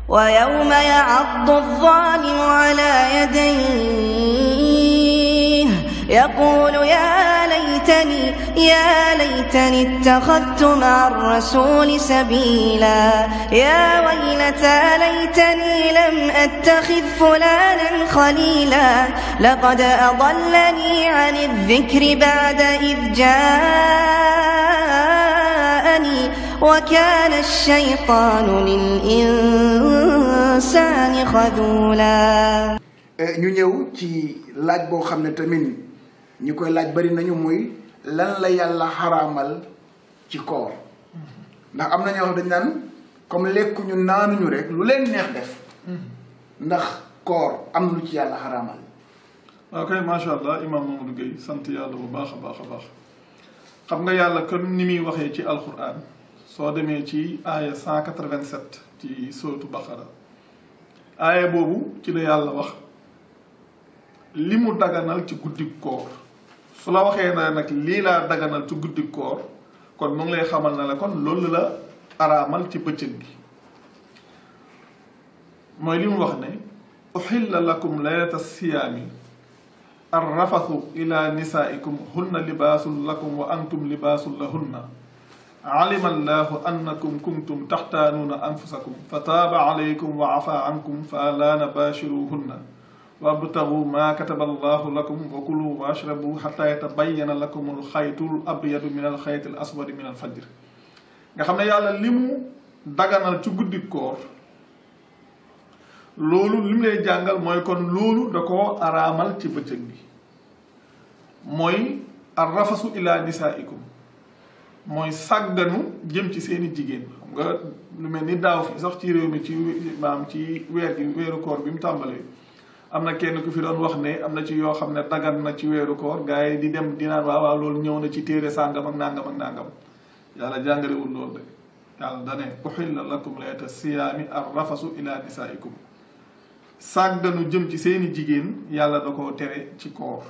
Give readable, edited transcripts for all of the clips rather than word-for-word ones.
ويوم يعض الظالم على يديه يقول يا ليتني اتخذت مع الرسول سبيلا يا ويلتى ليتني لم أتخذ فلانا خليلا لقد أضلني عن الذكر بعد إذ جاءني وكان الشيطان للإنسان خذولا. ñu ñëw ci laaj boo xam ne tamit ñi koy laaj bari nañu muy lan la yàlla xaraamal ci koor ndax am na ñoo xam dañ naan comme lekkuñu naanuñu rek lu leen neex def ndax koor am lu ci yàlla xaraamal. ok macha allah imam Mamadou Gueye sant yàlla bu baax a baax a baax xam nga yàlla comme ni muy waxee ci alquran soo demee ci aaya 187 ci sootu Baqara aaya boobu ci la yàlla wax li mu daganal ci guddi koor su la waxee na nag lii laa daganal ci guddi koor kon mu ngi lay xamal na la kon loolu la araamal ci bëccëg gi mooy li mu wax ne uxilla lakum laylata siyaami arrafathu ila nisaikum hunna libaasun lakum wa antum libaasun lahunna alima allahu annakum kuntum taxtaanuuna anfusakum fa taaba alaykum wa afa ankum fa laa nabashiruhunna wabtagu ma kataba allahu lakum wa kulu washrabu xata yatabayyana lakum alxaytul abyadu min alxayti al aswadi min alfajr nga xam ne yàlla li mu daganal ci guddi koor loolu li mu lay jàngal mooy kon loolu da koo araamal ci bëccëg bi mooy arrafasu ila nisaikum mooy sàgganu jëm ci seeni jigéen xam nga lu mel ni daaw fi sax ci réew mi ci maam ci weeru koor bi mu tàmbalee am na kenn ku fi doon wax ne am na ci yoo xam ne dagan na ci weeru koor gars yi di dem di naan waaw loolu ñëw na ci téere sàngam ak nangam yàlla jàngalewul loolu de yàlla dane uxilla lakum laylata siyaami arrafasu ila nisaikum sàgganu jëm ci seeni jigéen yàlla da koo tere ci koor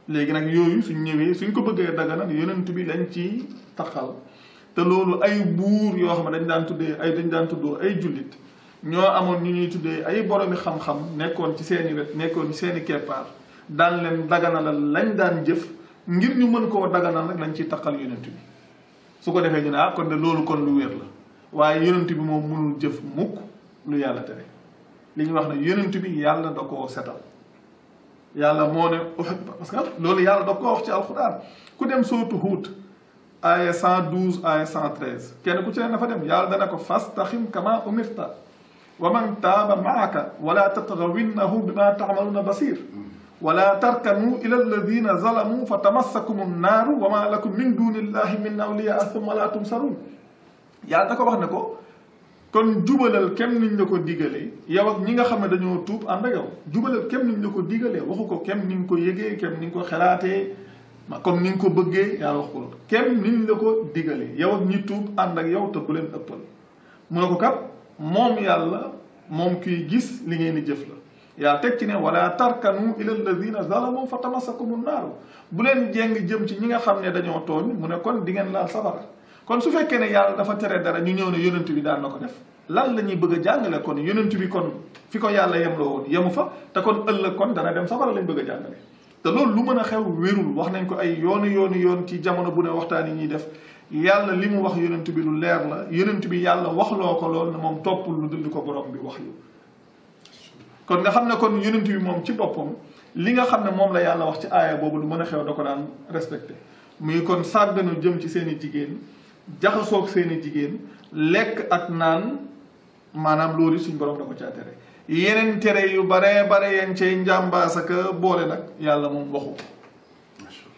léegi nag yooyu suñ ñëwee suñ ko bëggee daganal yonent bi lañ ci taxal te loolu ay buur yoo xam ne dañ daan tuddoo ay jullit ñoo amoon ñu ñuy tuddee ay boromi xam-xam nekkoon ci seeni wet nekkoon ci seeni keppaar daan leen daganalal lañ daan jëf ngir ñu mën koo daganal nag lañ ciy taxal yonent bi su ko defee ñu ne kon de loolu kon lu wér la waaye yonent bi moom mënul jëf mukk lu yàlla tere li ñu wax ne yonent bi yàlla da koo setal yàlla moo ne parce que loolu yàlla da koo wax ci alxuraan ku dem sootu Huud aaya 112 aaya 113 kenn ku ci ne dafa dem yàlla dana ko fastaxim kama umirta wa man taaba maaka wala tatgaw innahu bima taamaluuna basir wala tarkanu ila alladina zalamu fa tamassakum annaaru wa ma lakum min dunillahi min awliyaa thumma la tumsarun yàlla da ko wax ne ko kon jubalal kem niñ la ko digalee yow ak ñi nga xam ne dañoo tuub ànd ak yow jubalal kem niñ la ko digalee waxu ko kem ni nga ko yëgee kem ni nga ko xalaatee comme ni nga ko bëggee yàlla wax ko loolu kem niñ la ko digalee yow ak ñi tuub ànd ak yow te bu leen ëppal mu ne ko kat moom yàlla moom kiy gis li ngeen di jëf la yàlla teg ci ne wala tarkanu ila alladina zalamu fa tamassakumu naaru bu leen jéng jëm ci ñi nga xam ne dañoo tooñ mu ne kon di ngeen laal safara kon su fekkee ne yàlla dafa tere dara ñu ñëw ne yonent bi daan na ko def lan la ñuy bëgg a jàngale kon yonent bi kon fi ko yàlla yemloo woon yemu fa te kon ëllëg kon dana dem safara lañ bëgg a jàngale te loolu lu mën a xew wérul wax nañ ko ay yoon ci jamono bu ne waxtaan yi ñuy def yàlla li mu wax yonent bi lu leer la yonent bi yàlla waxloo ko lool ne moom toppul lu dul ko borom bi wax yu kon nga xam ne kon yonent bi moom ci boppam li nga xam ne moom la yàlla wax ci aaya boobu lu mën a xew da ko daan respecté muy kon sàgganu jëm ci seen i jigéen jaxasoog seen i jigéen lekk ak naan maanaam loolu suñ borom da ko caa tere yeneen tere yu bare yeen cay njàmbaasaka boole nag yàlla moom waxu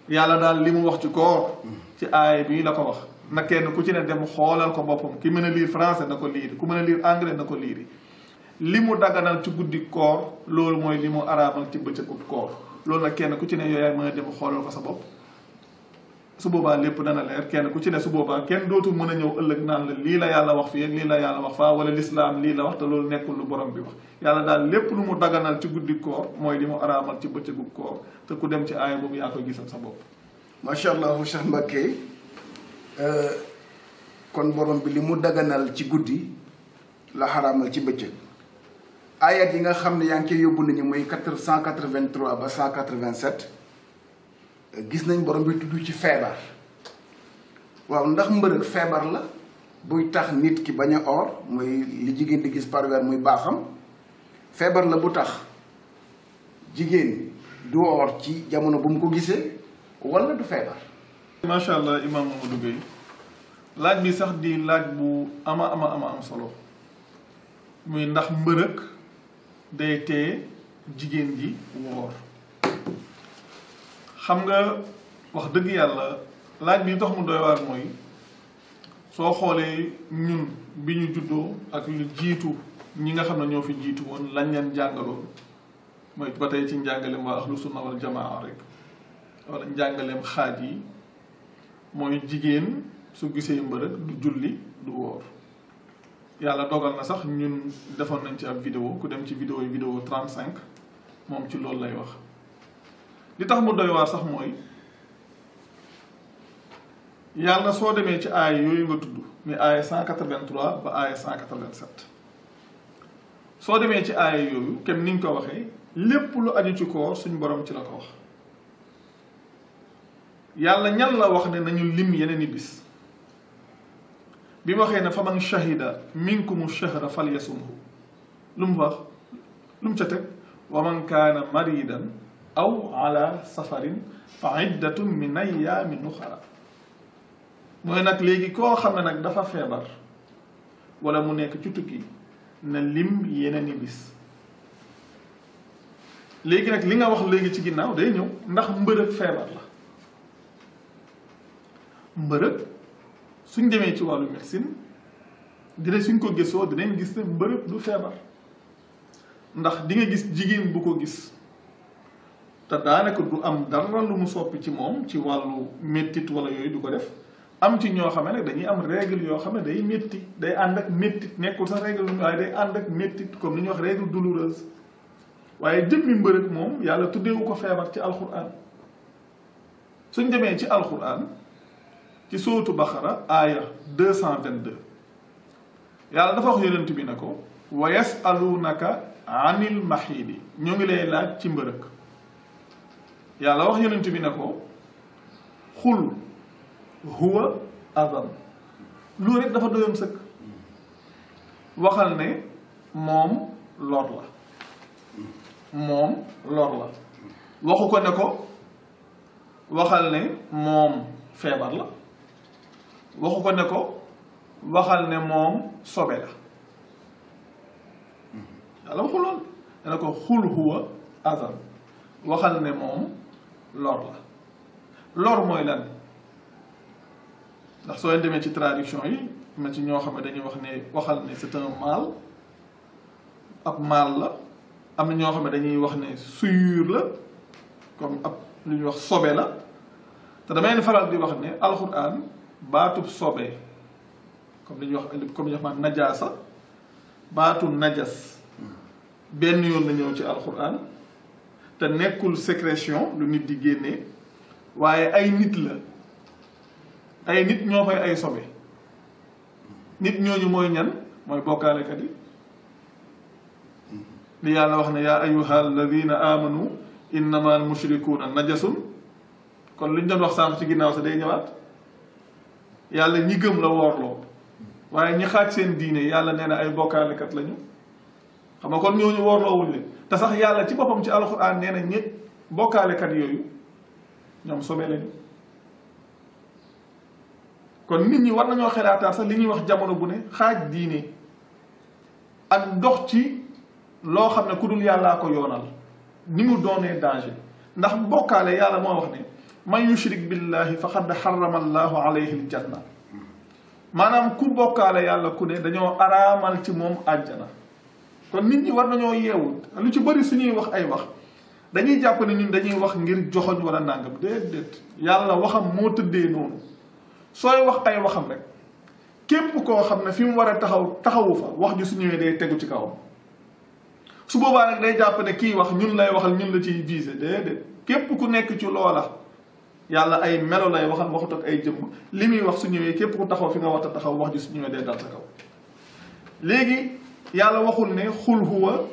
yàlla daal li mu wax ci koor ci aaya bi la ko wax na kenn ku ci ne dem xoolal ko boppam ki mën a lire français na ko liiri ku mën a lire anglais na ko liiri li mu daganal ci guddi koor loolu mooy li mu araamal ci bëccëgu koor loolu nag kenn ku ci ne yooyaay mën a dem xoolal ko sa bopp su boobaa lépp dana leer kenn ku ci ne su boobaa kenn dootul mën a ñëw ëllëg naan la lii la yàlla wax fii ak lii la yàlla wax faa wala lislaam lii la wax te loolu nekkul lu borom bi wax yàlla daal lépp lu mu daganal ci guddi koor mooy li mu araamal ci bëccëgu koor te ku dem ci aaya boobu yaa koy gisal sa bopp macha allah Cheikh Mbacké kon borom bi li mu daganal ci guddi la xaraamal ci bëccëg ayat yi nga xam ne yaa ngi koy yóbbu nañu muy 183 ba 187 gis nañ borom bi tudd ci feebar waaw ndax mbërëg feebar la buy tax nit ki bañ a or muy li jigéen di gis par weer muy baaxam feebar la bu tax jigéen du or ci jamono bu mu ko gisee wala du feebar. macha allah Imam Mamadou Gueye laaj bi sax di laaj bu ama am solo muy ndax mbërëg day tee jigéen ji woor xam nga wax dëgg yàlla laaj bi tax mu doy waar mooy soo xoolee ñun bi ñu juddoo ak lu jiitu ñi nga xam ne ñoo fi jiitu woon lañ leen jàngaloon mooy ba tey ci njàngaleem waa ahlu sunna wal jamaa rek wala njàngaleem xaaj yi mooy jigéen su gisee mbërëg du julli du woor yàlla dogal na sax ñun defoon nañ ci ab vidéo ku dem ci vidéo 35 moom ci loolu lay wax li tax mu doy waar sax mooy yàlla soo demee ci aaya yooyu nga tudd ni aaya 183 ba aaya 187 soo demee ci aaya yooyu kenn ni nga ko waxee lépp lu aju ci koor suñ borom ci la ko wax yàlla ñan la wax ne nañu lim yeneen i bis bi waxee ne fa man shahida minkumu shahra falyasumhu lu mu wax lu mu ca teg wa man kaana maridan aw ala safarin fa iddatun min ayyaamin uxra mooy nag léegi koo xam ne nag dafa feebar wala mu nekk ci tukki na lim yeneen i bis léegi nag li nga wax léegi ci ginnaaw day ñëw ndax mbërëg feebar la mbërëg suñ demee ci wàllu médecine suñ ko gisoo dinañ gis ne mbërëg du feebar ndax di nga gis jigéen bu ko gis te daanaka du am dara lu mu soppi ci moom ci wàllu méttit wala yooyu du ko def am ci ñoo xam ne dañuy am règle yoo xam ne day métti day ànd ak méttit nekkul sax règle lu waaye day ànd ak méttit comme ni ñuy wax règle douloureuse waaye jëmmi mbërëg moom yàlla tuddeewu ko feebar ci alquran suñ demee ci alquran ci sóotu Baqara aaya 222 yàlla dafa wax yonent bi ne ko wa yasalunaka anil maxiidi ñoo ngi lay laaj ci mbërëg yàlla wax yonent bi ne ko xul huwa adan lu rek dafa doyoon sëkk waxal ne moom lor la waxu ko ne ko waxal ne moom feebar la waxu ko ne ko waxal ne moom sobe la yàlla waxu lool ne ko xul huwa adan waxal ne moom lor la lor mooy lan ndax soo leen demee ci traduction yi ma ci ñoo xam ne dañuy wax ne waxal ne c'est un mal ab mal la am na ñoo xam ne dañuy wax ne souillure la comme ab lu ñuy wax sobe la te damay leen faral di wax ne alxuraan baatub sobe comme li ñuy wax najaasa baatu najas benn yoon la ñëw ci alxuraan te nekkul sécrétion lu nit di génnee waaye ay nit la ay nit ñoo fay ay sobe nit ñooñu mooy ñan mooy bokkaalekat yi li yàlla wax ne yaa ayyuha alladina amanu innama al mushrikuuna najasun kon li ñu doon wax sànq ci ginnaaw sa day ñëwaat yàlla ñi gëm la woorloo waaye ñi xaaj seen diine yàlla nee na ay bokkaalekat lañu xam nga kon ñooñu woorloowuñ leen te sax yàlla ci boppam ci alxuraan nee na ñi bokkaalekat yooyu ñoom sobe lañu kon nit ñi war nañoo xelaataat sax li ñuy wax jamono bu ne xaaj diine ak dox ci loo xam ne ku dul yàllaa ko yoonal ni mu doonee danger ndax bokkaale yàlla moo wax ne man yushrik billahi faqad harrama allahu alayhi aljanna maanaam ku bokkaale yàlla ku ne dañoo araamal ci moom àjjana kon nit ñi war nañoo yeewu lu ci bëri suñuy wax ay wax dañuy jàpp ne ñun dañuy wax ngir joxoñ wala nàngam déedéet yàlla waxam moo tëddee noonu sooy wax ay waxam rek képp koo xam ne fi mu war a taxawu fa wax ji su ñëwee day tegu ci kawam su boobaa nag day jàpp ne kii wax ñun lay waxal ñun la ciy visé déedéet képp ku nekk ci loola yàlla ay melo lay waxal waxut ak ay jëmm li muy wax su ñëwee képp ku taxaw fi nga war a taxaw wax ji su ñëwee day dal sa kaw léegi yàlla waxul ne xul huwa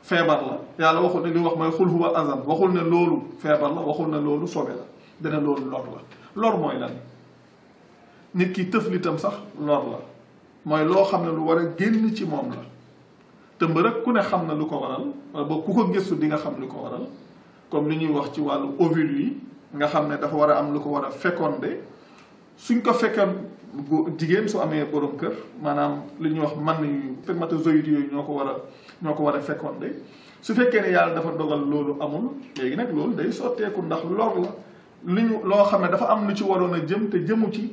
feebar la yàlla waxul ne li wax mooy xul huwa azan waxul ne loolu feebar la waxul ne loolu sobe la dana loolu lor la lor mooy lan nit ki tëflitam sax lor la mooy loo xam ne lu war a génn ci moom la te mbërëg ku ne xam na lu ko waral wala boog ku ko gëstu di nga xam lu ko waral comme li ñuy wax ci wàllu ovule yi nga xam ne dafa war a am lu ko war a fécondé suñ ko fekkoon jigéen su amee borom kër maanaam li ñuy wax man yu spermatozoïdes yooyu ñoo ko war a fécondé su fekkee ne yàlla dafa dogal loolu amul léegi nag loolu day sotteeku ndax lor la li ñu loo xam ne dafa am lu ci waroon a jëm te jëmu ci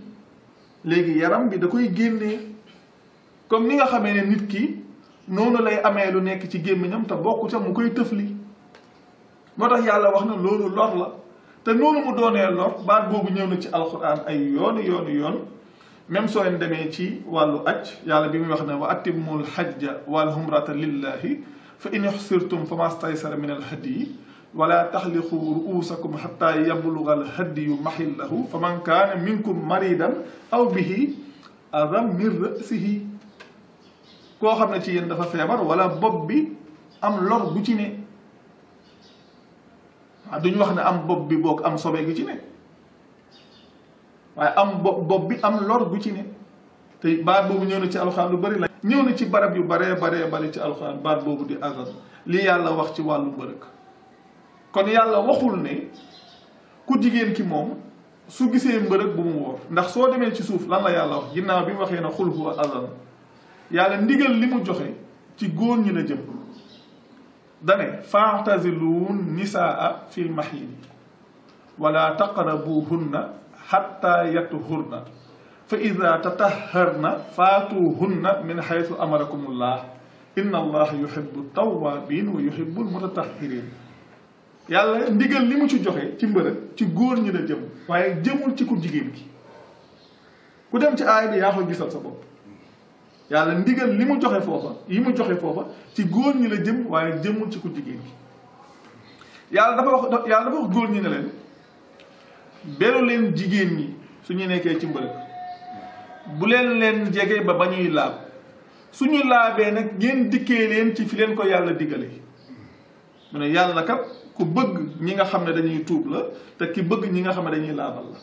léegi yaram bi da koy génnee comme ni nga xamee ne nit ki noonu lay amee lu nekk ci gémmiñam te bokku ca mu koy tëfli moo tax yàlla wax na loolu lor la te noonu mu doonee lor baat boobu ñëw na ci alquran ay yoon même soo leen demee ci wàllu aj yàlla bi muy wax ne wa atimmul hajja wal humrata lillahi fa in uxsirtum fa ma staysara min al hadyi wala taxliqu ruusakum xatta yabluga al hadyu mahillahu fa man kaana minkum maridan aw bihi adam min rasihi koo xam ne ci yéen dafa feebar wala bopp bi am lor bu ci ne duñu wax ne am bopp bi boog am sobe gi ci ne waaye am bopp bi am lor bu ci ne te baat boobu ñëw na ci alxuraan lu bari la ñëw na ci barab yu baree bari ci alxuraan baat boobu di azan lii yàlla wax ci wàllu mbërëk kon yàlla waxul ne ku jigéen ki moom su gisee mbërëk bu mu woor ndax soo demee ci suuf lan la yàlla wax ginnaaw bi mu waxee na xul huwa azan yàlla ndigal li mu joxe ci góor ñi la jëm dane faataziluun nisaa fil mahiid wala taqrabuhunna hatta yatuhurna fa ida tataharna faatuhunna min haythu amarakumullah inna allaha yuhibbu tawwabin wa yuhibbu almutatahirin yàlla ndigal li mu ci joxe ci mbërëg ci góor ñi la jëm waaye jëmul ci ku jigéen ki ku dem ci aaya bi yaa ko gisal sa bopp yàlla ndigal li mu joxe foofa yi mu joxe foofa ci góor ñi la jëm waaye jëmul ci ku jigéen ki yàlla dafa wax góor ñi ne leen beru leen jigéen ñi suñu nekkee ci mbërëg bu leen jege ba ñuy laab suñu laabee nag ngeen dikkee leen ci fi leen ko yàlla digale mu ne yàlla kat ku bëgg ñi nga xam ne dañuy tuub la te ki bëgg ñi nga xam ne dañuy laabal la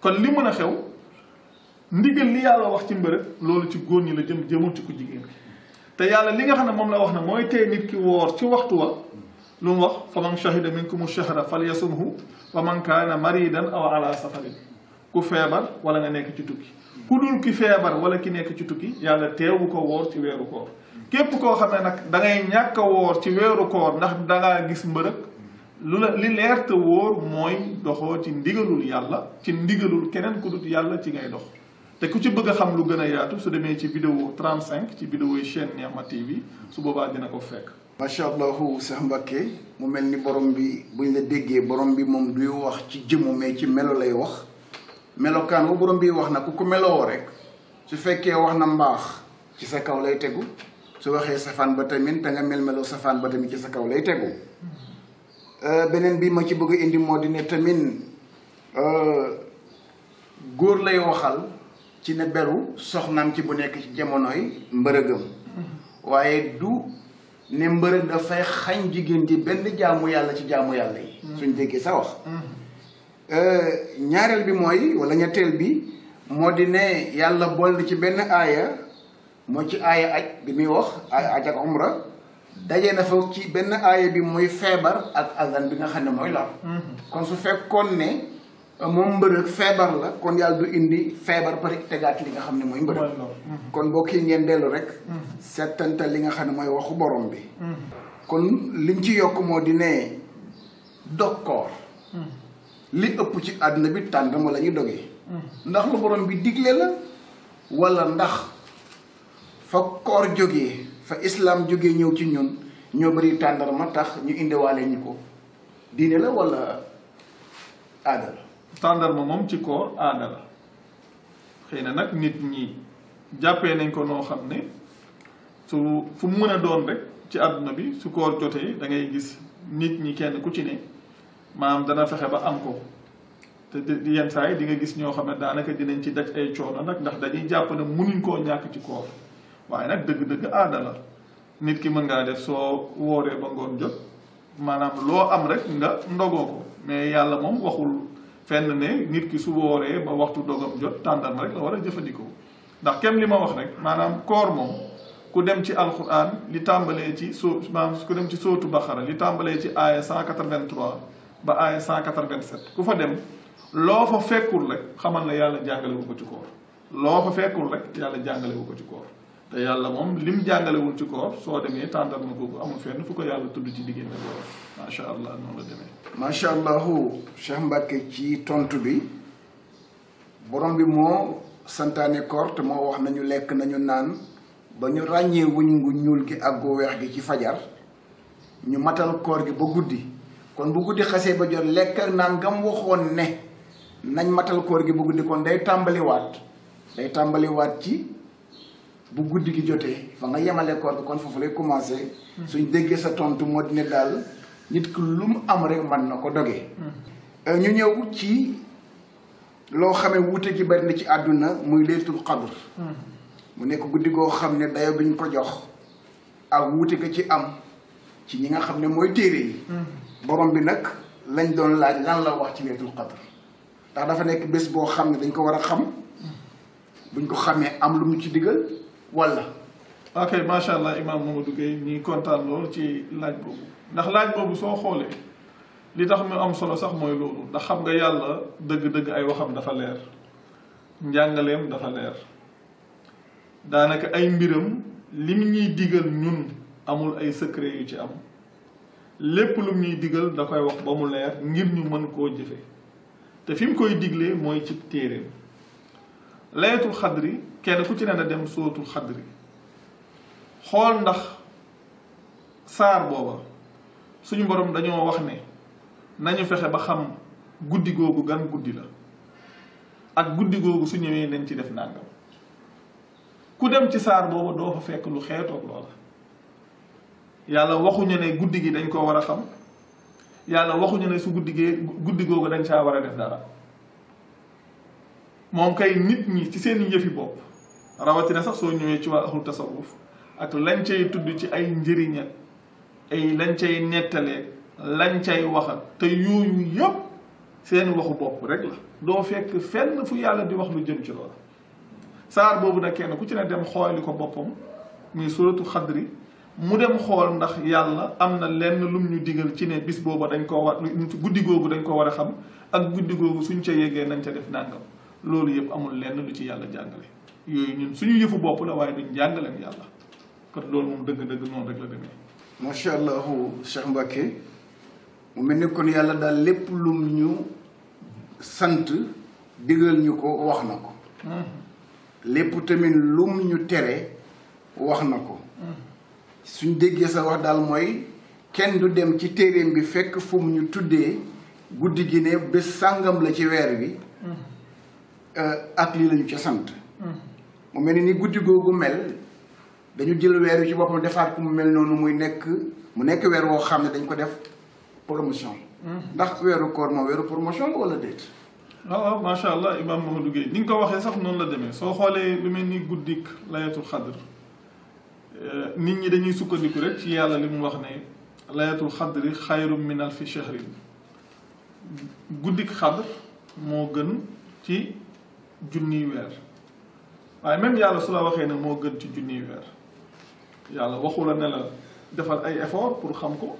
kon li mën a xew ndigal li yàlla wax ci mbërëg loolu ci góor ñi la jëmul ci ku jigéen ki te yàlla li nga xam ne moom la wax ne mooy tey nit ki woor ci waxtu wa lu mu wax fa man shahida minkumu shahra falyasumhu wa man kaana maridan aw ala safarin ku feebar wala nga nekk ci tukki ku dul ki feebar wala ki nekk ci tukki yàlla teewu ko woor ci weeru koor képp koo xam ne nag da ngay ñàkk a woor ci weeru koor ndax dangaa gis mbërëg li leer te wóor mooy doxoo ci ndigalul yàlla ci ndigalul keneen ku dul yàlla ci ngay dox te ku ci bëgg a xam lu gën a yaatu su demee ci vidéo 35 ci vidéo yi chaîne Nihma TV su boobaa dina ko fekk. macha allah Cheikh Mbacké mu mel ni borom bi buñ la déggee borom bi moom duy wax ci jëmu mais ci melo lay wax melokaan bu borom bi wax na ku ko meloo rek su fekkee wax na mbaax ci sa kaw lay tegu su waxee safaan ba tamit da nga melo safaan ba tamit ci sa kaw lay tegu beneen bi ma ci bëgg a indi moo di ne tamit góor lay waxal. ci ne beru soxnaam ci bu nekk ci jamonoy mbërëgam waaye du ne mbërëg dafay xañ jigéen ji benn jaamu yàlla ci jaamu yàlla yi suñ déggee sa wax ñaareel bi mooy wala ñetteel bi moo di ne yàlla bool ci benn aaya moo ci aaya aj bi muy wax aaya aj ak umra daje na fa ci benn aaya bi muy feebar ak azan bi nga xam ne mooy la kon su fekkoon ne moom mbërëg feebar la kon yàlla du indi feebar pare tegaat li nga xam ne mooy mbërëg kon boo kii ngeen dellu rek settantal li nga xam ne mooy waxu borom bi kon liñ ci yokk moo di ne dog koor li ëpp ci àdduna bi tàndarma la ñuy dogee ndax lu borom bi digle la wala ndax fa koor jógee fa islam jógee ñëw ci ñun ñoo bari tàndarma tax ñu indiwaale ñi ko diine la wala aada la tàndarma moom ci koor aada la xëy na nag nit ñi jàppee nañ ko noo xam ne fu mu mën a doon rek ci àdduna bi su koor jotee da ngay gis nit ñi kenn ku ci ne maanaam dana fexe ba am ko te di yenn saa yi di nga gis ñoo xam ne daanaka dinañ ci daj ay coono nag ndax dañuy jàpp ne munuñ koo ñàkk ci koor waaye nag dëgg-dëgg aada la nit ki mën ngaa def soo wooree ba ngoon jot maanaam loo am rek nga ndogoo ko mais yàlla moom waxul fenn ne nit ki su wooree ba waxtu dogam jot tàndarma rek la war a jëfandikoo ndax kem li ma wax rek maanaam koor moom ku dem ci alquran li tàmbalee ci maanaam ku dem ci sootu Baqara li tàmbalee ci aaya 183 ba aaya 187 ku fa dem loo fa fekkul rek xamal na yàlla jàngalewu ko ci koor loo fa fekkul rek yàlla jàngalewu ko ci koor te yàlla moom lim jàngalewul ci koor soo demee tàndarma googu amul fenn fu ko yàlla tudd ci diggante boobu macha allah noonu la demee. macha allahu Cheikh Mbacke ci tontu bi borom bi moo santaane koor te moo wax nañu lekk nañu naan ba ñu ràññee wuñ gu ñuul gi ak gu weex gi ci fajar ñu matal koor gi ba guddi kon bu guddi xasee ba jot lekk ak naan gam waxoon ne nañ matal koor gi ba guddi kon day tàmbaliwaat ci bu guddi gi jotee fa nga yemale koor gi kon foofu lay commencé suñ déggee sa tontu moo di ne daal nit ki lu mu am rek mën na ko dogee ñu ñëw ci loo xamee wuute gi bari na ci àdduna muy laylatul qadr mu nekk guddi goo xam ne dayo biñ ko jox ak wuute ga ci am ci ñi nga xam ne mooy téere yi borom bi nag lañ doon laaj lan la wax ci laylatul qadr ndax dafa nekk bés boo xam ne dañ ko war a xam buñ ko xamee am lu mu ci digal wala. ok macha allah Imam Mamadou Gueye ñi kontaan lool ci laaj boobu ndax laaj boobu soo xoolee li tax mu am solo sax mooy loolu ndax xam nga yàlla dëgg-dëgg ay waxam dafa leer njàngaleem dafa leer daanaka ay mbiram lim ñuy digal ñun amul ay secret yu ci am lépp lum ñuy digal da koy wax ba mu leer ngir ñu mën koo jëfe te fi mu koy diglee mooy ci téeréem laylatul xadri kenn ku ci ne na dem sootul xadri xool ndax saar booba suñu borom dañoo wax ne nañu fexe ba xam guddi googu gan guddi la ak guddi googu su ñëwee nañ ci def nàngam ku dem ci saar booba doo fa fekk lu xeetoog loola yàlla waxuñu ne guddi gi dañ koo war a xam yàlla waxuñu ne su guddi googu dañ caa war a def dara moom kay nit ñi ci seen yëfi bopp rawatina sax soo ñëwee ci waa ahlu tasawuf ak lañ cay tudd ci ay njëriñ ak ay lañ cay nettalee lañ cay waxal te yooyu yëpp seen waxu bopp rek la doo fekk fenn fu yàlla di wax lu jëm ci loola saar boobu nag kenn ku ci ne dem xooli ko boppam muy suratu xadri mu dem xool ndax yàlla am na lenn lum ñu digal ci ne bis booba dañ koo war guddi googu dañ ko war a xam ak guddi googu suñ ca yeggee nañ ca def nàngam loolu yëpp amul lenn lu ci yàlla jàngale yooyu ñun suñu yëfu bopp la waaye duñ jàngaleem yàlla kon loolu moom dëgg-dëgg noonu rek la demee. macha allah Cheikh Mbacke mu mel ni kon yàlla daal lépp lum ñu sant digal ñu ko wax na ko. lépp tamit lum ñu tere wax na ko. suñ déggee sa wax daal mooy kenn du dem ci téeréem bi fekk fu mu ñu tuddee guddi gi ne bés sàngam la ci weer wi. ak lii lañu ca sant. mu mel ni guddi googu mel dañu jël weer wi ci boppam defaat ku mu mel noonu mu nekk weer woo xam ne dañ ko def promotion. ndax weeru koor moom weeru promotion la wala déet. waaw macha allah Imam Mamadou Gueye ni nga ko waxee sax noonu la demee soo xoolee lu mel ni guddik layatul xadr nit ñi dañuy sukkandiku rek ci yàlla li mu wax ne layatul xadri xayrum min alfi shahrin guddik xadr moo gën ci junniy weer waaye même yàlla su la waxee ne moo gën ci junniy weer yàlla waxu la ne la defal ay effort pour xam ko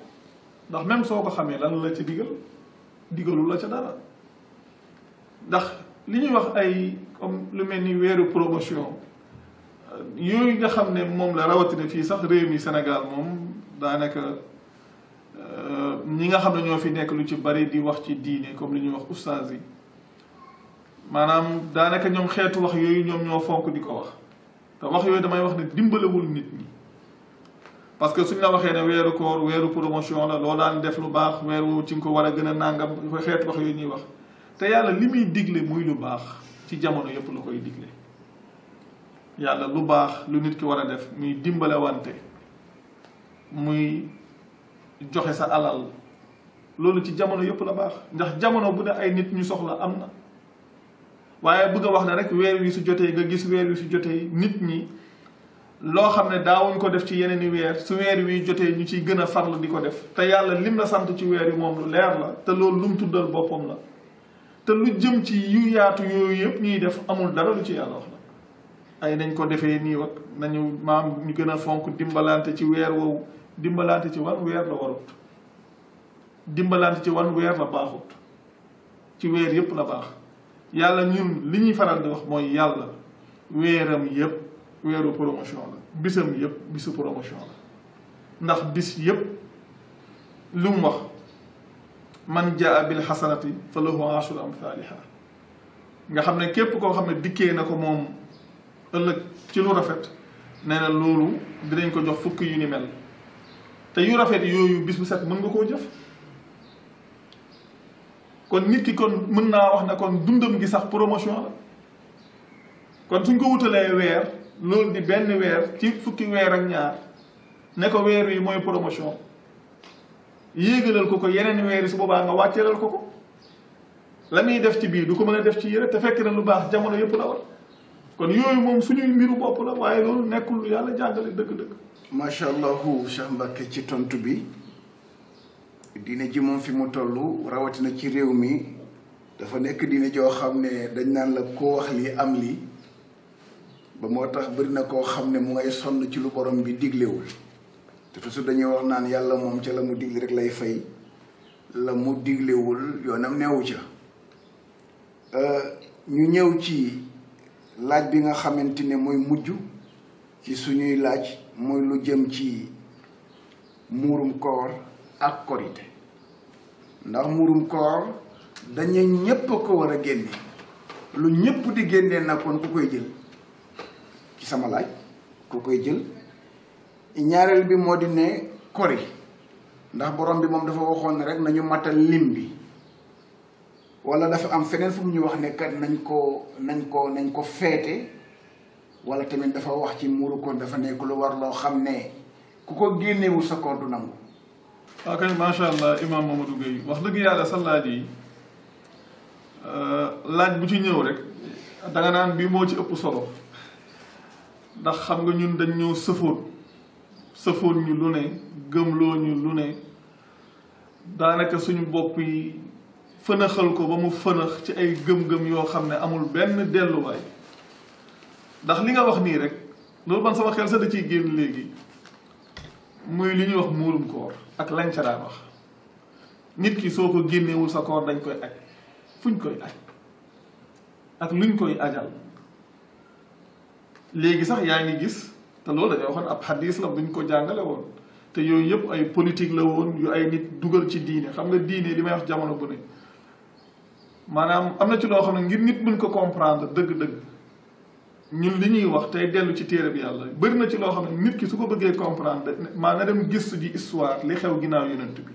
ndax même soo ko xamee lan la ci digalu la ca dara ndax li ñuy wax ay comme lu mel ni weeru promotion yooyu nga xam ne moom la rawatina fii sax réew mi Sénégal moom daanaka ñi nga xam ne ñoo fi nekk lu ci bari di wax ci diine comme li ñuy wax ustaas yi maanaam daanaka ñoom xeetu wax yooyu ñoom ñoo fonk di ko wax te wax yooyu damay wax ne dimbalewul nit ñi parce que suñ la waxee ne weeru koor weeru promotion la loo daan def lu baax weeru ci nga ko war a gën a nàngam xeetu wax yooyu ñuy wax te yàlla li muy digle muy lu baax ci jamono yépp la koy digle yàlla lu baax lu nit ki war a def muy dimbale wante muy joxe sa alal loolu ci jamono yëpp la baax ndax jamono bu ne ay nit ñu soxla am na waaye bëgg a wax ne rek weer wi su jotee nga gis weer wi su jotee nit ñi loo xam ne daawuñ ko def ci yeneen i weer su weer wi jotee ñu ciy gën a farlu di ko def te yàlla lim la sant ci weer wi moom lu leer la te loolu lu mu tuddal boppam la te lu jëm ci yu yaatu yooyu yëpp ñuy def amul dara lu ci yàlla wax la ay nañ ko defee nii wak nañu maam ñu gën a fonk dimbalante ci weer woowu dimbalante ci wan weer la warut dimbalante ci wan weer la baaxut ci weer yëpp la baax yàlla ñun li ñuy faral di wax mooy yàlla weeram yëpp weeru promotion la bisam yëpp bisu promotion la ndax bis yëpp lu mu wax man jaa bil xasanati fa lahu ashru amthaliha nga xam ne képp koo xam ne dikkee na ko moom ëllëg ci lu rafet nee na loolu dinañ ko jox fukk yu ni mel te yu rafet yooyu bis bu set mën nga koo jëf kon nit ki kon mën naa wax ne kon dundam gi sax promotion la kon suñ ko wutalee weer loolu di benn weer ci fukki weer ak ñaar ne ko weer yi mooy promotion yéegalal ko yeneen weer yi su boobaa nga wàcceelal ko la muy def ci biir du ko mën a def ci yére te fekk na lu baax jamono yëpp la war kon yooyu moom suñuy mbiru bopp la waaye loolu nekkul lu yàlla jàngale dëgg-dëgg. macha allah Cheikh Mbacke ci tontu bi diine ji moom fi mu toll rawatina ci réew mi dafa nekk diine joo xam ne dañ naan la koo wax lii am lii ba moo tax bëri na koo xam ne mu ngay sonn ci lu borom bi diglewul te toujours dañuy wax naan yàlla moom ca la mu digle rek lay fay la mu diglewul yoonam neewu ca ñu ñëw ci laaj bi nga xamante ne mooy mujj ci suñuy laaj mooy lu jëm ci muurum koor ak korite ndax muurum koor dañu ñépp a ko war a génne lu ñépp di génnee nag kon ku koy jël ci sama laaj ku koy jël ñaareel bi moo di ne kori ndax borom bi moom dafa waxoon ne rek nañu matal lim bi wala dafa am feneen fu mu ñu wax ne kat nañ ko feete wala tamit dafa wax ci muuru koor dafa nekk lu war loo xam ne ku ko génnewul sa koor du nangu. waaw kay macha allah imam Mamadou Gueye wax dëgg yàlla sa laaj yi laaj bu ci ñëw rek danga naan bii moo ci ëpp solo ndax xam nga ñun dañ ñëw sëfoon ñu lu ne gëmloo ñu lu ne daanaka suñu bopp yi fënaxal ko ba mu fënax ci ay gëm-gëm yoo xam ne amul benn delluwaay ndax li nga wax nii rek loolu man sama xel sa da ciy génn léegi muy li ñuy wax muurum koor ak lañ ca daan wax nit ki soo ko génnewul sa koor dañ koy aj fuñ koy aj ak luñ koy ajal léegi sax yaa ngi gis te loolu dañoo waxoon ab xadis la buñ ko jàngale woon te yooyu yëpp ay politique la woon yu ay nit dugal ci diine xam nga diine li may wax jamono bu ne maanaam am na ci loo xam ne ngir nit mën ko comprendre dëgg-dëgg ñun li ñuy wax tey dellu ci téere bi yàlla bëri na ci loo xam ne nit ki su ko bëggee comprendre maa na dem gis ji histoire li xew ginnaaw yonent bi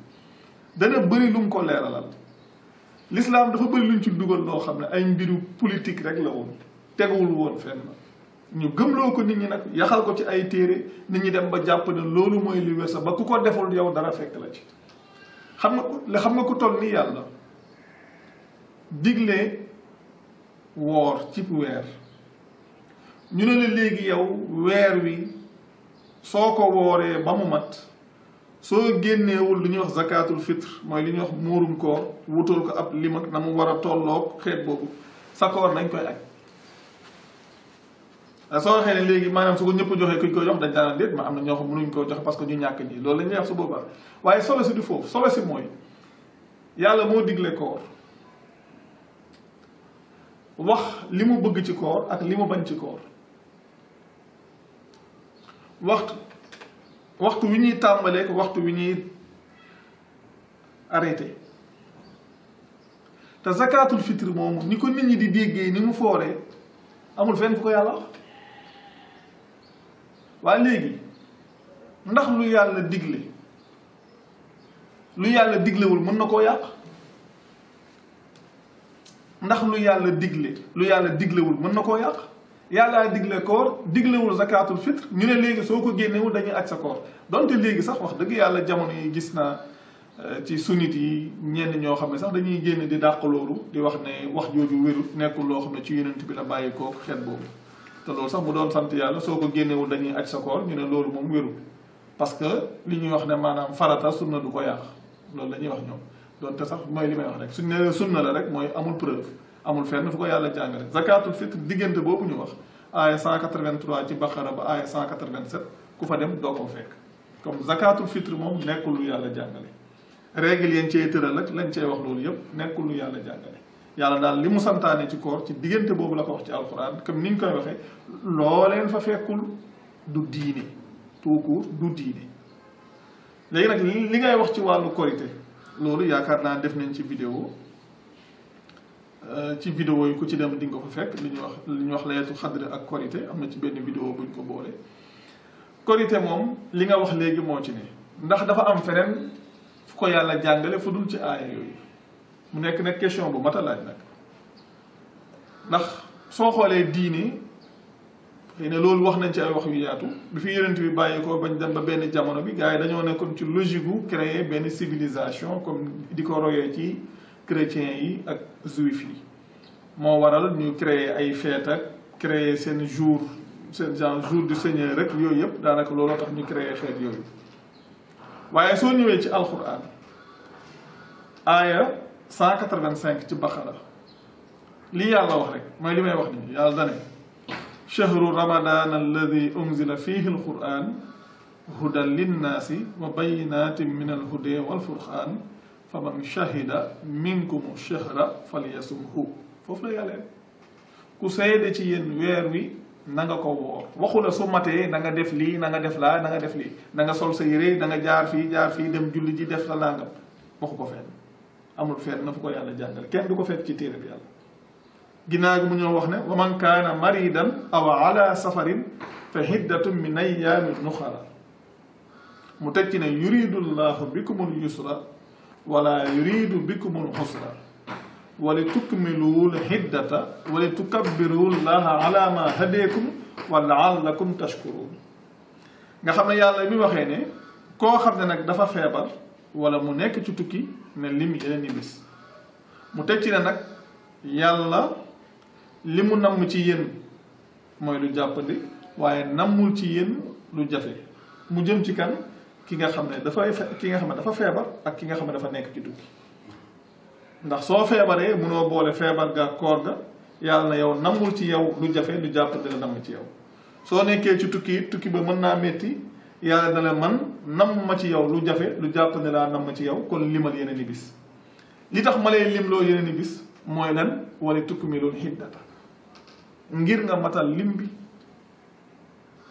dana bëri lu mu ko leeralal l'islam dafa bëri luñ ci dugal loo xam ne ay mbiru politique rek la woon teguwul woon fenn ñu gëmloo ko nit ñi nag yaxal ko ci ay téere nit ñi dem ba jàpp ne loolu mooy li wér sax ba ku ko deful yow dara fekk la ci xam nga ku toll ni yàlla digle woor ci weer ñu ne la léegi yow weer wi soo ko wooree ba mu mat soo génneewul lu ñuy wax zakatul fitre mooy li ñuy wax muurum koor wutal ko ab lim ak na mu war a tolloog xeet boobu sa koor dañ koy aj soo waxee ne léegi maanaam su ko ñëpp joxee kuñ ko jox dañ daan déet ma am na ñoo xam mënuñ koo joxe parce que ñu ñàkk ñi loolu la ñuy wax su boobaa waaye solo si du foofu solo si mooy yàlla moo digle koor wax li mu bëgg ci koor ak li mu bañ ci koor waxtu wi ñuy tàmbalee ko waxtu wi ñuy arrêté te zakatul fitre moomu ni ko nit ñi di déggee ni mu fooree amul fenn fu ko yàlla wax waaye léegi ndax lu yàlla diglewul mën na koo yàq ndax lu yàlla diglewul mën na koo yàq yàllaa digle koor diglewul zakatul fitre ñu ne léegi soo ko génnewul dañuy aj sa koor donte léegi sax wax dëgg yàlla jamono yi gis naa ci sunnit yi ñenn ñoo xam ne sax dañuy génn di dàq loolu di wax ne wax jooju wérul nekkul loo xam ne ci yonent bi la bàyyi koo xeet boobu te loolu sax bu doon sant yàlla soo ko génnewul dañuy aj sa koor ñu ne loolu moom wérul parce que li ñuy wax ne maanaam farata sunna du ko yàq loolu la ñuy wax ñoom doonte sax mooy li may wax rek suñ ne sunna la rek mooy amul preuve amul fenn fu ko yàlla jàngale zakatul fitre diggante boobu ñu wax aaya 183 ci Baqara ba aaya 187 ku fa dem doo ko fekk comme zakatul fitre moom nekkul lu yàlla jàngale règle yeen cee tëral ak lañ cee wax loolu yëpp nekkul lu yàlla jàngale yàlla daal li mu santaane ci koor ci diggante boobu la ko wax ci alquran comme ni ñu koy waxee loo leen fa fekkul du diine tout court du diine léegi nag li ngay wax ci wàllu korité loolu yaakaar naa def nañ ci vidéo yi ku ci dem di nga ko fa fekk li ñuy wax laylatul xadr ak korité am na ci benn vidéo buñ ko boole korité moom li nga wax léegi moo ci ne ndax dafa am feneen fu ko yàlla jàngale fu dul ci aaya yooyu mu nekk nag question bu mat a laaj nag ndax soo xoolee diine xëy na loolu wax nañ ci ay wax yu yaatu bi fi yonent bi bàyyi ko bañ dem ba benn jamono bi gars yi dañoo nekkoon ci logique gu créer benn civilisation comme di ko royee ci chrétiens yi ak juif yi moo waral ñu créer ay fête ak créer seen jour du Seigneur rek yooyu yëpp daanaka looloo tax ñu créer xeet yooyu waaye soo ñëwee ci alquran aaya 185 ci Baqara lii yàlla wax rek mooy li may wax nii yàlla dane chahru ramadan alladi unzila fihi alquran hudan linnaasi wa bayinatin min alhuda walfurqaan faman shahida minkum shahra falyasumhu foofu la yàlla ku seede ci yéen weer wi na nga ko woor waxu la su matee na nga def lii na nga def laa na nga def lii na nga sol sa yére na nga jaar fii dem julli ji def la nangam waxu ko fenn amul fenn na fu ko yàlla jàngal kenn du ko fekk ci téere bi yàlla ginnaaw gi mu ñoo wax ne wa man kaana maridan aw ala safarin fa hiddatun min ayyaamin uxra mu teg ci ne yuridu llahu bikumul yusra wala yuridu bikumul usra wali tukmilul hiddata wali tukabbiru llaha ala ma hadeekum wa laallakum tashkurun nga xam ne yàlla mi waxee ne koo xam ne nag dafa feebar wala mu nekk ci tukki ne lim yeneen i bis mu teg ci ne nag yàlla li mu namm ci yéen mooy lu jàppandi waaye nammul ci yéen lu jafe mu jëm ci kan ki nga xam ne dafa feebar ak ki nga xam ne dafa nekk ci tukki ndax soo feebaree munoo boole feebar ga koor ga yàlla na yow nammul ci yow lu jafe lu jàppandi la namm ci yow soo nekkee ci tukki ba mën naa métti yàlla na la man namm ma ci yow lu jafe lu jàppandi laa namm ci yow kon limal yeneen i bis li tax ma lay limloo yeneen i bis mooy lan wala tukmilul hiddata ngir nga matal lim bi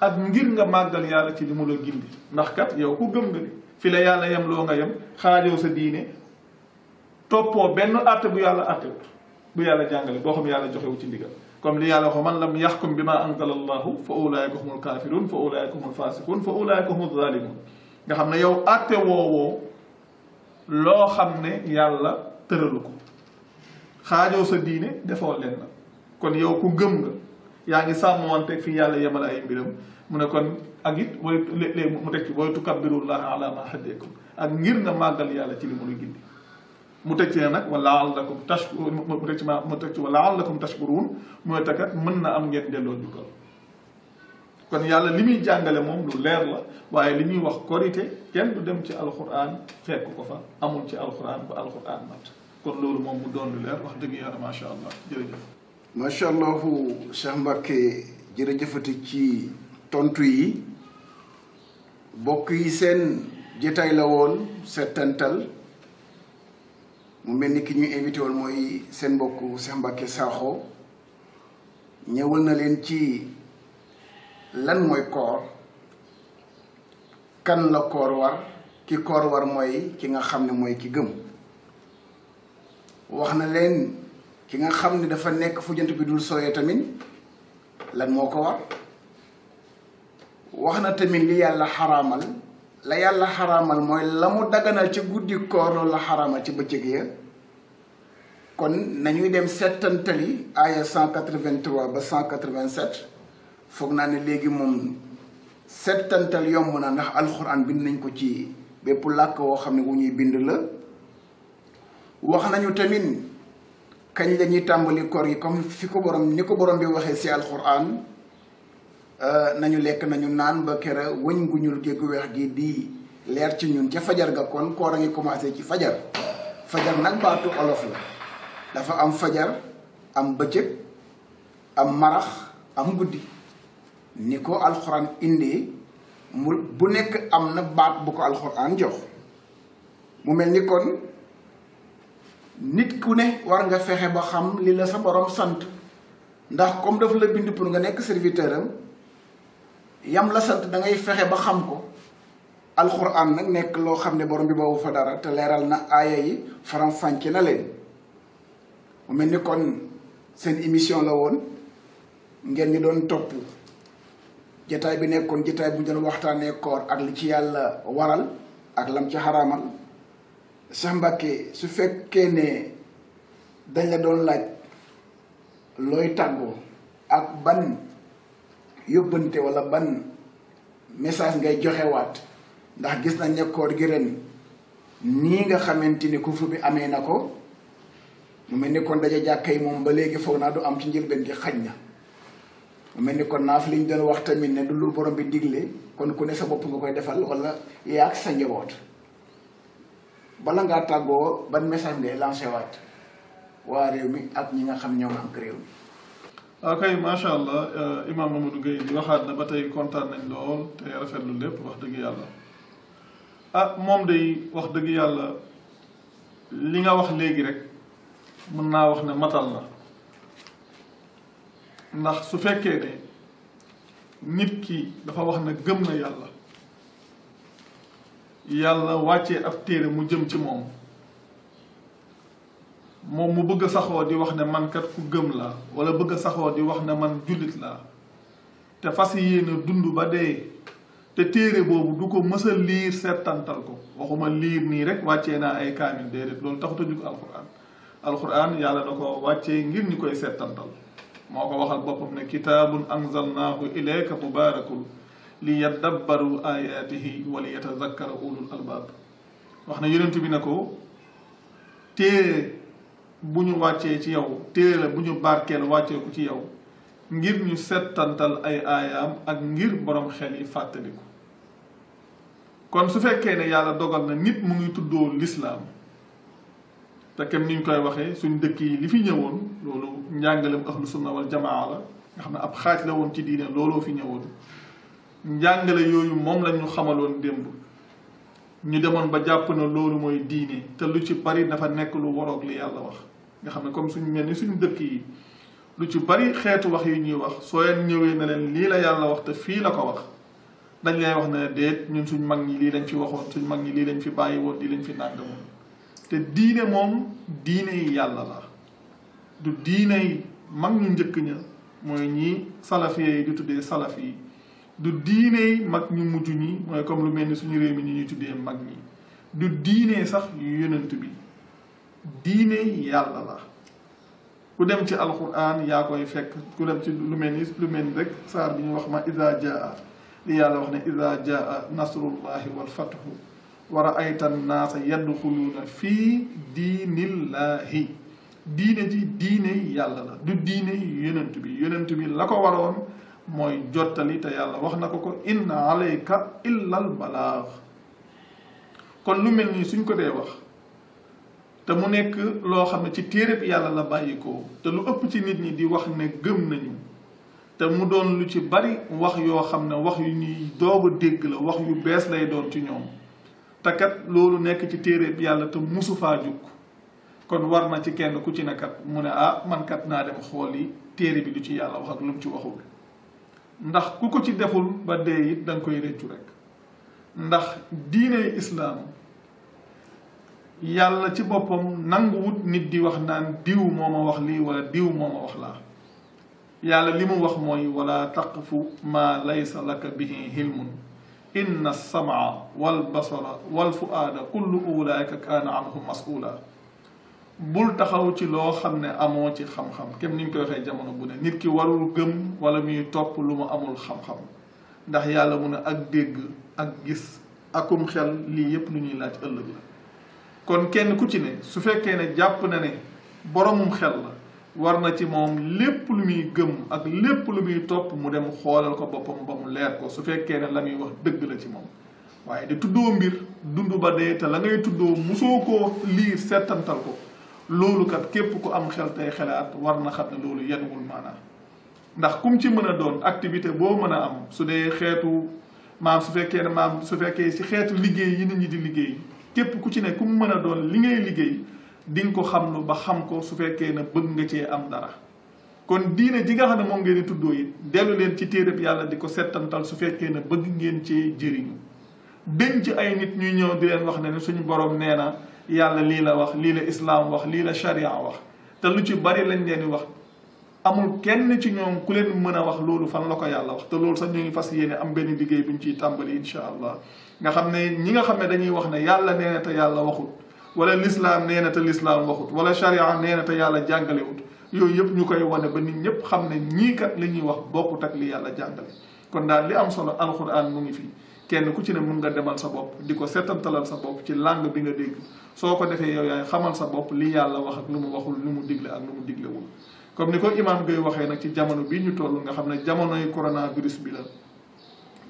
ak ngir nga màggal yàlla ci li mu la gindi ndax kat yow ku gëm nga ni fi la yàlla yem loo nga yem xaajoo sa diine toppoo benn àtte bu yàlla àttewut bu yàlla jàngale boo xam yàlla joxewu ci ndigal comme li yàlla ko man lam yaxkum bi ma anzala allahu fa ulaayika humul kaafiruun fa ulaayika humul faasiquun fa ulaayika humul zaalimuun nga xam ne yow àtte woowoo loo xam ne yàlla tëralu ko xaajoo sa diine defoo leen na kon yow ku gëm nga yaa ngi sàmmante fi yàlla yemal ay mbiram mu ne kon ak it mooy léeg-léeg mu teg ci booy tukabbirullaha ala ma hadakum ak ngir nga màggal yàlla ci li mu la gindi mu teg ci ne nag wa la'allakum tashkurun mu teg ci wa la'allakum tashkurun mooy takat mën na am ngeen delloo jukkal kon yàlla li muy jàngale moom lu leer la waaye li ñuy wax korité kenn du dem ci alquran fekk ko fa amul ci alquran ba alquran mat kon loolu moom mu doon lu leer wax dëgg yàlla macha allah jërëjëf. macha allah Cheikh Mbacke jërëjëfati ci tontu yi bokk yi seen jotaay la woon settantal mu mel ni ki ñuy invité woon mooy seen mbokk Cheikh Mbacke Sakho ñëwal na leen ci lan mooy koor kan la koor war ki koor war mooy ki nga xam ne mooy ki gëm wax na leen ki nga xam ne dafa nekk fu jant bi dul sooyee tamit lan moo ko war wax na tamit li yàlla xaraamal la yàlla xaraamal mooy la mu daganal ci guddi koor loolu la xaraamal ci bëccëg ya kon nañuy dem settantali aaya 183 ba 187 foog naa ne léegi moom settantal yomb na ndax alxuraan bind nañ ko ci bépp làkk woo xam ne wu ñuy bind la wax nañu tamit kañ la ñuy tàmbali koor gi comme fi ko borom ni ko borom bi waxee si alquran nañu lekk nañu naan ba kera wëñ gu ñuul gi gu weex gi di leer ci ñun ca fajar ga kon koor a ngi commencé ci fajar nag baatu olof la dafa am fajar am bëccëg am marax am guddi ni ko alxuraan indee mu bu nekk am na baat bu ko alxuraan jox mu mel ni kon nit ku ne war nga fexe ba xam li la sa borom sant ndax comme daf la bind pour nga nekk serviteur am yam la sant da ngay fexe ba xam ko alxuraan nag nekk loo xam ne borom bi boobu fa dara te leeral na aaya yi faram-fàcce na leen mu mel ni kon seen émission la woon ngeen ñu doon topp jataay bi nekkoon jataay bu ñu doon waxtaanee koor ak li ci yàlla waral ak lam ci xaraamal Cheikh Mbacké su fekkee ne dañ la doon laaj looy tàggoo ak ban yóbbante wala ban message ngay joxewaat ndax gis nañ ne koor gi ren nii nga xamante ni kufur bi amee na ko mu mel ni kon daje jàkka yi moom ba léegi foog naa du am ci njëlbeen gi xaj na mu mel ni kon naaf li ñu doon wax tamit ne du lu borom bi digle kon ku ne sa bopp nga koy defal wala yaag sa njaboot bala ngaa tàggoo ban message ngay lancé waat waa réew mi ak ñi nga xam ñoom am réew mi. ok macha allah Imam Mamadou Gueye di waxaat na ba tey kontaan nañ lool te rafetlu lépp wax dëgg yàlla moom day wax dëgg yàlla li nga wax léegi rek mën naa wax ne matal na ndax su fekkee ne nit ki dafa wax ne gëm na yàlla wàccee ab téere mu jëm ci moom mu bëgg a saxoo di wax ne man kat ku gëm laa wala bëgg a saxoo di wax ne man jullit laa te fas yéene dund ba dee te téere boobu du ko mës a liir seetantal ko waxuma liir nii rek wàccee naa ay kaamil déedéet loolu taxut a jug alquran yàlla da ko wàccee ngir ñu koy seetantal moo ko waxal boppam ne kitaabun anzalnaahu ilayka mubaarakun li yaddabbaru ayaatihi wa li yatazakkara ulul albaab wax na yonent bi ne ko téere bu ñu wàccee ci yow téere bu ñu barkeel wàccee ko ci yow ngir ñu settantal ay aayaam ak ngir borom xel yi fàttaliku kon su fekkee ne yàlla dogal na nit mu ngi tuddoo lislaam te kem niñ koy waxee suñ dëkk yi li fi ñëwoon loolu njàngalem ahlu sunna wal jamaa la nga xam ne ab xaaj la woon ci diine looloo fi ñëwoon njàngale yooyu moom la ñu xamaloon démb ñu demoon ba jàpp na loolu mooy diine te lu ci bari dafa nekk lu waroog li yàlla wax nga xam ne comme suñ mel ni suñu dëkk yi lu ci bari xeetu wax yi ñuy wax soo leen ñëwee na leen lii la yàlla wax te fii la ko wax dañ lay wax ne déet ñun suñ mag ñi lii lañ fi waxoon suñ mag ñi lii lañ fi bàyyi woon lii lañ fi nàngamoon te diine moom diine yi yàlla la du diine yi mag ñu njëkk ña mooy ñi salafiye yi di tuddee salafi yi du diine yi mag ñu mujj ñi mooy comme lu mel ni suñu réew mi ñi ñuy tuddee mag ñi du diine sax yonent bi diine yi yàlla la ku dem ci alquran yaa koy fekk ku dem ci lu mel ni rek saar bi ñu wax ma iza jaa li yàlla wax ne iza jaa nasrullahi wal fathu wa ra'ayta an-naasa yadxuluuna fii diinillahi diine ji diine yàlla la du diine yonent bi la ko waroon mooy jottali te yàlla wax na ko inna alayka illa al balaag kon lu mel nii suñ ko dee wax te mu nekk loo xam ne ci téereb yàlla la bàyyi ko te lu ëpp ci nit ñi di wax ne gëm nañu te mu doon lu ci bari wax yoo xam ne wax yu ñuy doog a dégg la wax yu bees lay doon ci ñoom te kat loolu nekk ci téereb yàlla te musu faa jukk kon war na ci kenn ku ci ne kat mu ne man kat naa dem xool yi téere bi du ci yàlla wax ak lu mu ci waxul ndax ku ko ci deful ba dee it danga koy réccu rek ndax diine islaam yàlla ci boppam nanguwut nit di wax naan diw moo ma wax lii wala diw moo ma wax laa yàlla li mu wax mooy wala taqfu ma laysa laka bihi hilmun inna as-sam'a wal basara wal fu'aada kullu ulaika kaana anhu mas'ula bul taxaw ci loo xam ne amoo ci xam-xam kem ni ñu koy waxee jamono bu ne nit ki warul gëm wala muy topp lu mu amul xam-xam ndax yàlla mu ne ak dégg ak gis akum xel lii yépp lu ñuy laaj ëllëg la kon kenn ku ci ne su fekkee ne jàpp na ne boromum xel la war na ci moom lépp lu muy gëm ak lépp lu muy topp mu dem xoolal ko boppam ba mu leer ko su fekkee ne la muy wax dëgg la ci moom waaye di tuddoo mbir dund ba dee te la ngay tuddoo musoo koo liir settantal ko loolu kat képp ku am xel tey xelaat war na xam ne loolu yenuwul maanaam ndax kum ci mën a doon activité boo mën a am su dee xeetu maam su fekkee ne maam su fekkee ci xeetu liggéey yi nit ñi di liggéey képp ku ci ne kum mën a doon li ngay liggéey di nga ko xam lu ba xam ko su fekkee ne bëgg nga cee am dara kon diine ji nga xam ne moom ngeen di tuddoo it dellu leen ci téereb yàlla di ko settantal su fekkee ne bëgg ngeen cee jëriñu denc ay nit ñuy ñëw di leen wax ne suñu borom nee na yàlla lii la wax lii la islaam wax lii la sharia wax te lu ci bari lañ leen di wax amul kenn ci ñoom ku leen mën a wax loolu fan la ko yàlla wax te loolu sax ñu ngi fas yéene am benn liggéey buñ ciy tàmbali insha allah nga xam ne ñi nga xam ne dañuy wax ne yàlla nee na te yàlla waxut wala lislaam nee na te lislaam waxut wala sharia nee na te yàlla jàngalewut yooyu yëpp ñu koy wane ba nit ñëpp xam ne ñii kat li ñuy wax bokkut ak li yàlla jàngale kon daal li am solo alquran mu ngi fi kenn ku ci ne mun nga demal sa bopp di ko settantalal sa bopp ci langue bi nga dégg soo ko defee yow yaay xamal sa bopp li yàlla wax ak lu mu waxul lu mu digle ak lu mu diglewul comme ni ko imam Gueye waxee nag ci jamono bii ñu toll nga xam ne jamonoy coronavirus bi la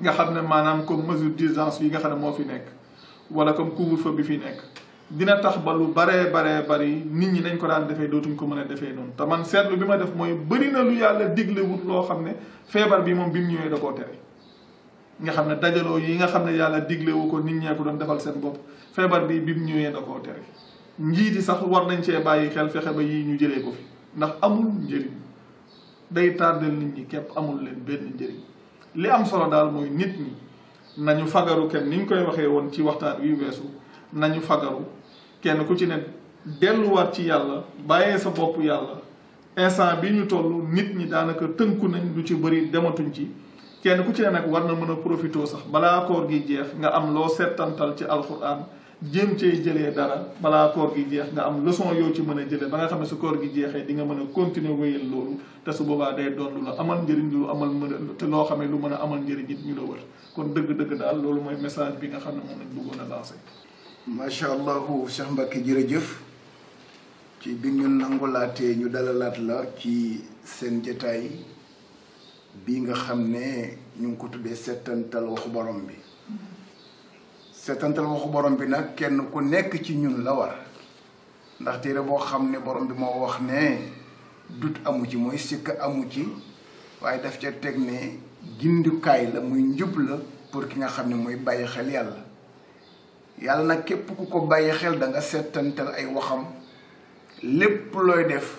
nga xam ne maanaam comme mesure d'urgence yi nga xam ne moo fi nekk wala comme couvre-feu bi fi nekk dina tax ba lu baree bari nit ñi nañ ko daan defee dootuñ ko mën a defee noonu te man seetlu bi ma def mooy bëri na lu yàlla diglewut loo xam ne feebar bi moom bi mu ñëwee da koo tere nga xam ne dajaloo yi nga xam ne yàlla diglewu ko nit ñee ko doon defal seen bopp feebar bi mu ñëwee da koo tere njiiti sax war nañ cee bàyyi xel fexe ba yii ñu jëlee ko fi ndax amul njëriñ day tardel nit ñi képp amul leen benn njëriñ li am solo daal mooy nit ñi nañu fagaru kenn ni ñu koy waxee woon ci waxtaan wi weesu nañu fagaru kenn ku ci ne delluwaat ci yàlla bàyyee sa bopp yàlla instant bi ñu toll nit ñi daanaka tënku nañ lu ci bëri dematuñ ci kenn ku ci ne nag war na mën a profité sax balaa koor gi jeex nga am loo settantal ci alxuraan jéem cee jëlee dara balaa koor gi jeex nga am leçon yoo ci mën a jëlee ba nga xam ne su koor gi jeexee di nga mën a continuer wéyal loolu te su boobaa day doon lu la amal njëriñ lu amal mën te loo xam ne lu mën a amal njëriñ it ñu la wër kon dëgg-dëgg daal loolu mooy message bi nga xam ne moom lañ bëggoon a lancé. macha allahu Cheikh Mbacke jërëjëf ci bi ñu nangulaatee ñu dalalaat la ci seen jotaay bii nga xam ne ñu ngi ko tuddee settantal waxu borom bi. settantal waxu borom bi nag kenn ku nekk ci ñun la war ndax téere boo xam ne borom bi moo wax ne dut amu ci mooy sikk amu ci waaye daf ca teg ne gindukaay la muy njub la pour ki nga xam ne mooy bàyyi xel yàlla yàlla nag képp ku ko bàyyi xel da nga settantal ay waxam lépp looy def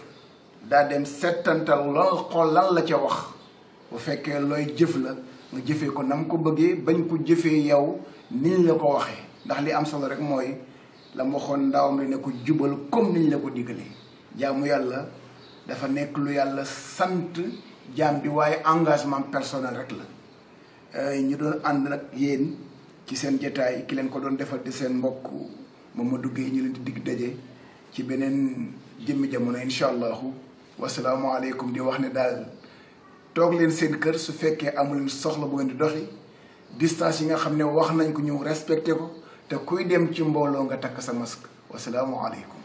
daa dem settantal lan xool lan la ca wax bu fekkee looy jëf la nga jëfee ko nam ko bëggee bañ ko jëfee yow niñ la ko waxee ndax li am solo rek mooy la mu waxoon ndawam li ne ko jubal comme niñ la ko digalee jaamu yàlla dafa nekk lu yàlla sant jaam bi waaye engagement personnel rek la ñu doon ànd nag yéen ci seen jotaay ki leen ko doon defal di seen mbokk Mamadou Gueye ñu leen di digg daje ci beneen jëmmi jamono incha allahu wasalaamaaleykum di wax ne daal toog leen seen kër su fekkee amu leen soxla bu ngeen di doxi distance yi nga xam ne wax nañ ko ñu respecté ko te kuy dem ci mbooloo nga takk sa masque wasalaamualeykum